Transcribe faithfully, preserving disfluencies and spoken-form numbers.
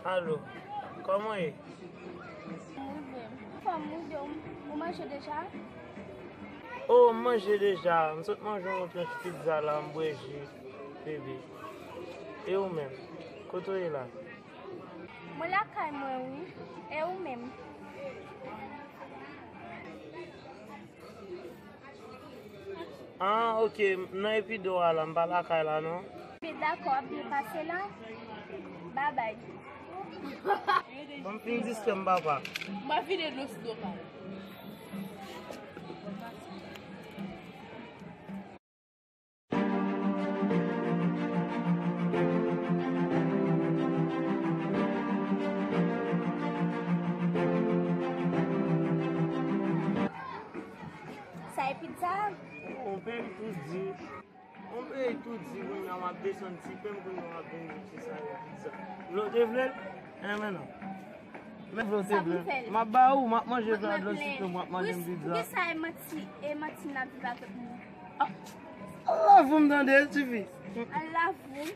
Alo, kòman w ye? Mwen byen. Anfòm, ou byen? Ou manje deja? O, m manje deja. M sot manje yon tranch pizza la, m bwè ji, bebe. E ou menm? Kote w ye la? Mwen lakay mwen, wi. E ou menm? Ah, ok. M nan Epido a la, m pa lakay la, non. Byen, dakò, w ap byen pase la. Babay. Ban m fin distrè m, papa. M ap vide dlo sou do pa w. Sa e pizza? On peyi tou di. On peyi tou di, kounye a m ap desann ti pen m, kounye a m ap vin di sa e pizza. Lò te vle l? Enben non. Men vle w te vle l. M ap ba ou, m ap manje vla dlo sitou, m ap manje m pizza. Poukisa e manti, e manti n ap viv avèk nou? Ah, Allah voum tande, tifi. Allah voum.